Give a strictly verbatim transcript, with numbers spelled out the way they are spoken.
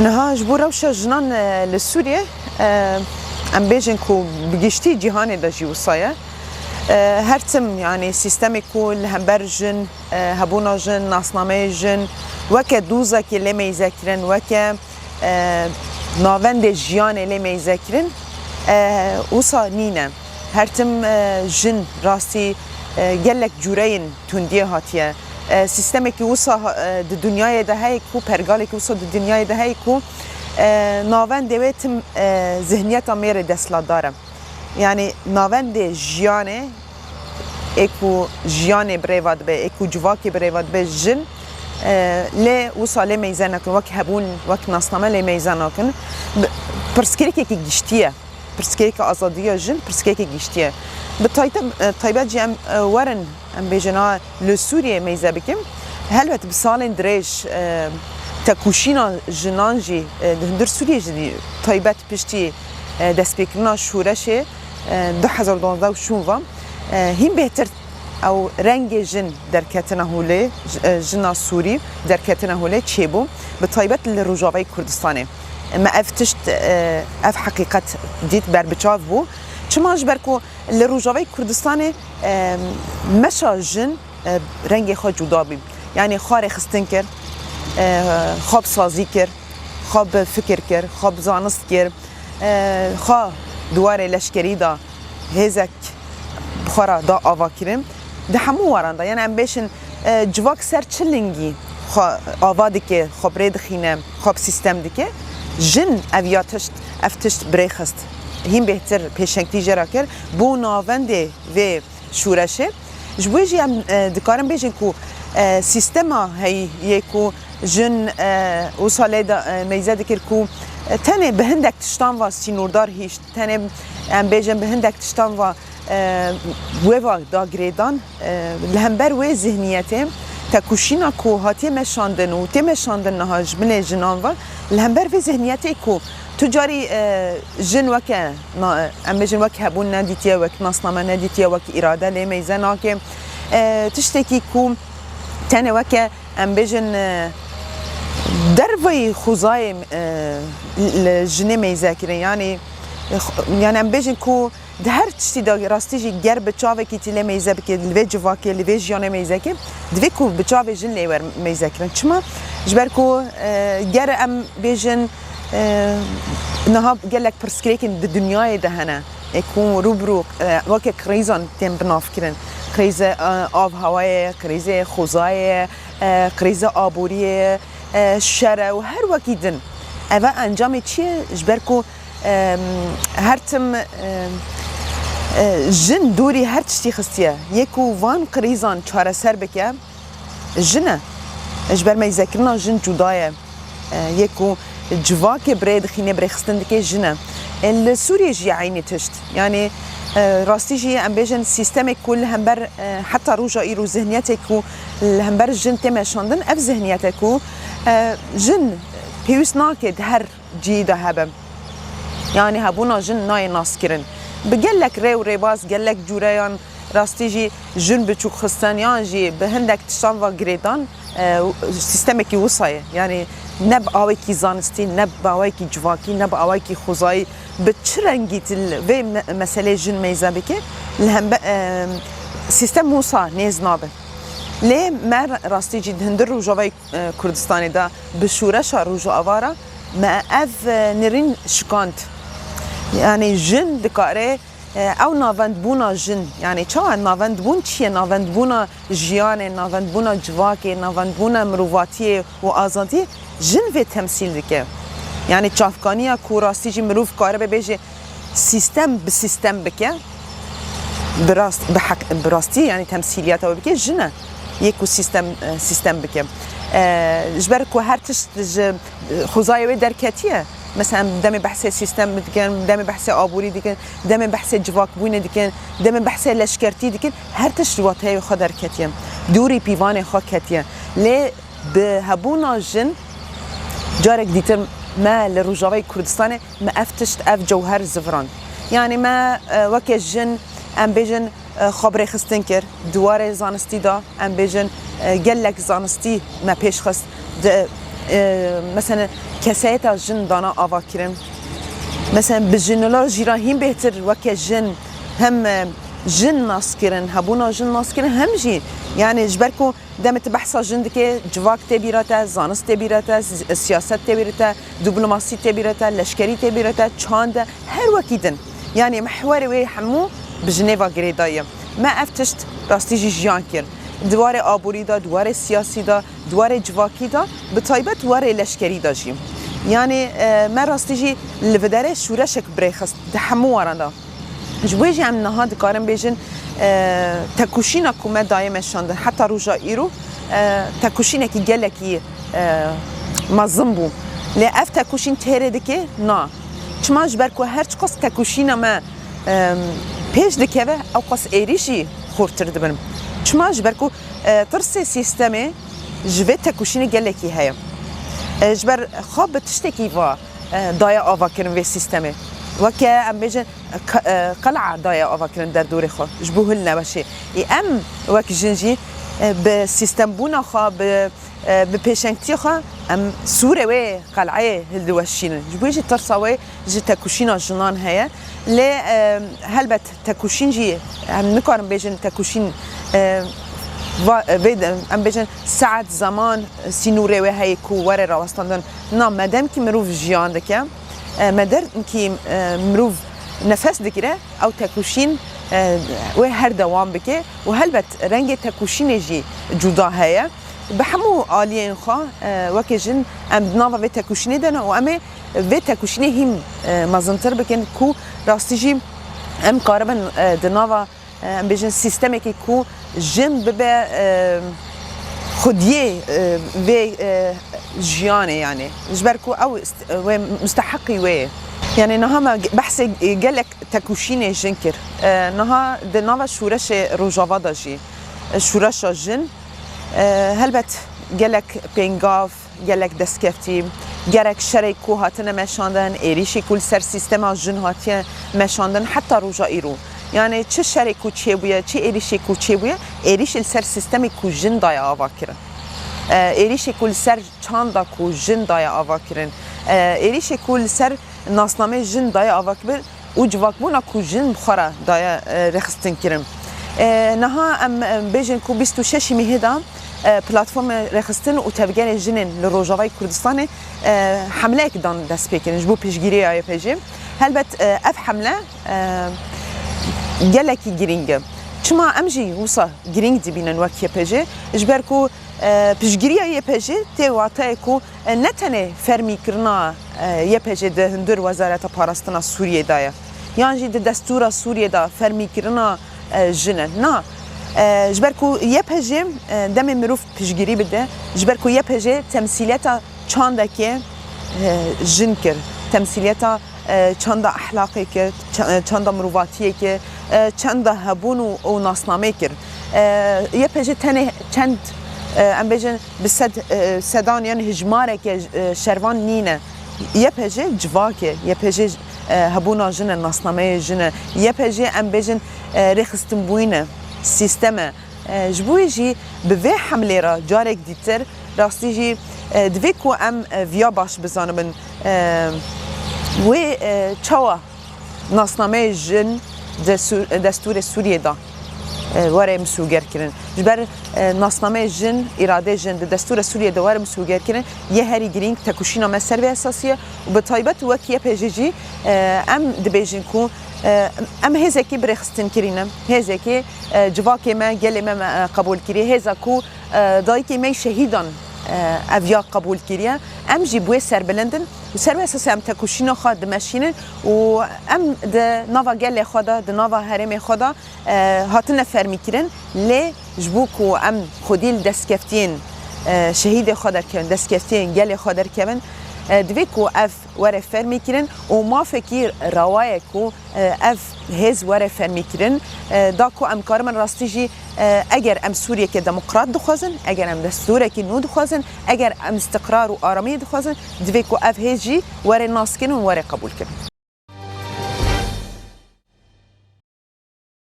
Niha ji bo rewşa jinan, e, li Sûriyê, e, em bêjin ku bi giştî cîhanê de jî wisa ye. E, her tim, yanî sîstemê ku li hember jin, e, hebûna jin, nasnameyê jin, weke dozekê lê meyze kirin, weke, e, navendê jiyanê lê meyze kirin, e, wisa nîne. Her tim, e, jin rastî, e, gelek cûreyên tundiyê hatiye. E, sîstemekî wisa ha-, e, di dinyayê de heye ku, pergalekî wisa di dinyayê de heye ku, e, navendê wê tim, e, zihniyeta mêrê desthilatdar e. Yanî navendê jiyanê, ê ku jiyanê bi rê ve dibe, ê ku civakê bi rê ve dibe jin, e, lê wisa lê meyze nakin, wek hebûn, wek nasname lê meyze nakin. Bi-, pirsgirêkekî giştî ye. Pirsgirêka azadiya jin pirsgirêkê giştî ye. Bi tayte-, e, taybet jî em, e, werin, em bêjin, a, li Sûriyê meyze bikim. Helbet bi salên dirêj, e, tekoşîna jinan jî, e, di hundir Sûriyê jî taybet piştî, e, destpêkirina şoreşê, e, du hezar û duwazdeh û şûn ve, e, hîn bêhtir ew rengê jin derketina holê, j-, e, jina Sûrî derketina holê çêbû, bi taybet li Rojavayê Kurdistanê. Me ev tişt, e, ev heqîqet dît, berbiçav bû. Çima? Ji ber ku li Rojavayê Kurdistanê, e, meşa jin, e, rengê xwe cuda bî. Yanî xwe rêxistin kir, e, xwe bi sazî kir, xwe bi fikir kir, xwe bi zanist kir, e, xwe di warê leşkerî de hêzek bi xwe re da avakirin. Di hemû waran de, yanî em bêjin, e, civak ser çi lingî xwe ava dike, xwe bi rê dixîne, xwe bi sîstem dike, jin ev ya tişt, ev tişt bi rê xist. Hîn bêhtir pêşengtî jê re kir bo navendê vê şoreşê. Ji bo jî em, e, dikarin bêjin ku, e, sîstema heyî yê ku jin, e, wisa lê de, e, meyze dikir ku, e, tenê bi hindek tiştan ve sînordar hişt, tenê em bêjin bi hindek tiştan ve, e, wê ve da girêdan, e, li hember wê zihniyetê tekoşîna ku hatiye meşandin û tê meşandin niha ji binê jinan ve, li hember vê zihniyetê ku tu carî, e, jin weke, na-, em bêjin wek hebûn nedîtiye, wek nasname nedîtiye, wek îrade lê meyze nake. E, tiştekî ku tenê weke, em bêjin, e, derveyî xwezayê, e, li jinê meyze kirin. Yanî, e, xw-, yanî em bêjin ku di her tiştî de rastî jî ger bi çavekî tî lê meyze bike, li vê civakê, li vê jiyanê meyze ke, divê ku bi çavê jin lê wer meyze kirin. Çima? Ji ber ku, e, ger em bêjin, e, niha gelek pirsgirêkên di dinyayê de hene, ê ku rû bi rû, e, weke krîzan tên binavkirin. Krîze, e, av hewayê ye, krîzê xwezayê ye, e, krîze aboriyê ye, e, şer e û her wekî din. Eve encamê çi ye? Ji ber ku, em, her tim, em, e, jin dûrî her tiştî xistiye. Yê ku van krîzan çareser bike, jin e. Ji ber meyzekirina jin cuda ye. E, yê ku civakê bi rê dixîne, bi rê xistin dike jin e. E, li Sûriyê jî eynî tişt. Yanî, e, rastî jî em bêjin sîstemê ku li hember, e, heta roja îro zihniyetê ku li hember jin tê meşandin, ev zihniyete ku, e, jin pêwîst nake di her cihî de hebe. Yanî hebûna jin nayê naskirin. Bi gelek rê û rêbaz, gelek cûreyan rastî jî jin biçûk xistin yan jî bi hindek tiştan ve girêdan, e, sîstemekî wisa ye. Yanî ne bi awekî zanistî, ne bi awekî civakî, ne bi awekî xwezayî, bi çi rengî tu li vê me-, meselê jin meyze bike, li hembe-, e, sîstem wisa nêz nabe. Lê me rastî jî di hundir Rojavayê, e, Kurdistanê de bi şoreşa Rojava re me ev, e, nirîn şikand. Yanî jin dikare, e, ew navendbûna jin, yanî çawa navendbûn çi ye? Navendbûna jiyanê, navendbûna civakê, navendbûna mirovatiyê û azadiyê jin vê temsîl dike. Yanî çavkaniya ku rastî jî mirov karibe bêje, sîstem bi sîstem bike, bi rast, bi heq, bi rastî, yanî temsîliyata wê bike, jin e. Yê ku sîstem, e, sîstem bike. E, ji ber ku her tişt ji, e, xwezayê wê derketiye. Mesela em demê behsê sîstem dikin, demê behsê aborî dikin, demê behsê civakbûnê dikin, demê behsê leşkertî dikin, her tişt ji wateyê xwe derketiye. Dûrî pîvanê xwe ketiye. Lê bi hebûna jin, carek dîtir me li Rojavayê Kurdistanê me ev tişt, ev cewher zivirand. Yanî me, e, weke jin, em bêjin, e, xwe bi rêxistin kir. Di warê zanistî de, em bêjin, e, gelek zanistî me pêş xist. Di, e, mesela kesayeta jin dana avakirin. Mesela bi jinolojî re hîn bêhtir weke jin hem, e, jin naskirin, hebûna jin naskirin hem jî, yani ji ber ku demê tu behsa jin dike, civak tê bîra te, zanist tê bîra te, si-, siyaset tê bîra te, diplomasî tê bîra te, leşkerî tê bîra te, çand e, her wekî din. Yani mihwerê wê hemû bi jinê ve girêdayî ye. Me ev tişt rastî jî jiyan kir. Di warê aborî de, di warê siyasî de, di warê civakî de, bi taybet warê leşkerî de jî. Yani, e, me rastî jî li viderê şûreşek bi rê xist di hemû waran de. Ji bo jî em niha dikarin bêjin, e, tekoşîna ku me daye meşandin heta roja îro, e, tekoşînekî gelekî, e, mezin bû. Lê ev tekoşîn têrê dike? Na. Çima? Ji ber ku her çiqas tekoşîna me, e, pêş dikeve, ew qas êrîş jî xurtir dibin. Çima? Ji ber ku, e, tirsê sîstemê ji vê tekoşînê gelekî heye. E, ji ber xwe bi tiştekî va, e, daye avakirin vê sîstemê. Weke em bêjin, ka-, e, qel'a daye avakirin derdorê xwe ji bo hilneweşê. Ê em wek jin jî, e, bi sîstembûna xwe, bi, e, bi pêşengtiya xwe em sûrê wê qel'eyê hildiweşînin. Ji bo jî tirsa wê ji tekoşîna jinan heye. Lê, e, helbet tekoşîn jî em nikarin bêjin tekoşîn, e, va-, vê de, em bêjin saet zeman sînorê wê heye ku were rawestandin. Na, me demkî mirov jiyan dike, e, me demkî, e, mirov nefes digire, ew tekoşîn, e, wê her dewam bike û helbet rengê tekoşînê jî cuda heye. Bi hemû aliyên xwe, e, weke jin em di nava vê tekoşînê de ne û em ê vê tekoşînê hîn, e, mezintir bikin ku rastî jî em karibin, e, di nava, e, em bêjin sîstemekê ku jin bibe, e, xwediyê, e, vê, e, jiyanê, yani ji ber ku ew ist-, wê musteheqî wê ye. Yani niha me ge-, behsê gelek tekoşînê jin kir. E, niha di nava şûreşê Rojava de jî, e, şûreşa jin, e, helbet gelek pêngav, gelek destkeftî, gerek şerê ku hatine meşandin, êrîşê ku li ser sîstema jin hatiye meşandin heta roja îro. Yani çi şerê ku çêbûye, çi êrîşê ku çêbûye, êrîş li ser sîstemê ku jin daye avakirin. E, êrîşê ku li ser çanda ku jin daye avakirin, e, êrîşê ku li ser nasnameyê jin daye avakirin, û civakbûna ku jin bi xwe re daye, e, rêxistin kirin. E, niha em, em bêjin ku bîst û şeşê mehê de, e, Platformê Rêxistin û Tevgerê Jinên li Rojavayê Kurdistanê, e, hemleyek dan destpêkirin ji bo piştgiriya Y P G. Helbet, e, ev hemle, e, gelekî girîng e. Çima em jî wisa girîng dibînin wek Y P G? Ji ber ku, e, piştgiriya Y P G tê wateyê ku, e, ne tenê fermîkirina, e, Y P G di hundir Wezareta Parastina Sûriyê de ye, yan jî di destûra Sûriyê de fermîkirina, e, jin e. Na, e, ji ber ku Y P G, e, demê mirov piştgirî bide, ji ber ku Y P G temsîliyeta çandekê, e, jin kir, temsîliyeta, e, çanda ehlaqê kir, ça-, e, çanda mirovatiyê kir, e, çanda hebûn û, û nasnamê kir. E, Y P G tenê çend, e, em bêjin, bi sed, e, sedan yan hijmareke, e, şervan nîne. Y P G civak e, Y P G, e, hebûna jin e, nasnameyê jin e. Y P G em bêjin, e, rêxistinbûyîn e, sîstem e. E, ji bo wê jî bi vê hemlê re carek dîtir rastî jî, e, divê ku em, e, viya baş bizanibin, e, wê, e, çawa nasnameyê jin di Sû-, destûrê Sûriyê de, e, were misûgerkirin. Ji ber, e, nasnameyê jin, îradeyê jin di destûra Sûriyê de were misûgerkirin, yê herî girîng tekoşîna me ser vê esasî ye û bi taybet wek Y P G jî, e, em dibêjin ku, e, em hêzekî birêxistinkirî ne, hêzekî, e, civakê me, gelê me, me, e, qebûl kiriye, hêza ku, e, dayikê me yî şehîdan, e, ev ya qebûl kiriye. Em jî bi wê serbilind in û ser wê esasê em tekoşîna xwe dimeşînin û em di nava gelê xwe de, di nava herêmê xwe de, e, hatine fermîkirin, lê ji bo ku em xwedî li destkeftiyên, e, şehîdê xwe derkevin, destkeftiyên gelê xwe derkevin, e, divê ku ev were fermîkirin û mafekî rewa ye ku, e, ev hêz were fermîkirin, e, da ku em karibin rastî jî, e, eger em Sûriyeke demokrat dixwazin, eger em destûrekî nû dixwazin, eger em îstiqrar û aramiyê dixwazin, divê ku ev hêz jî were naskirin û were qebûlkirin.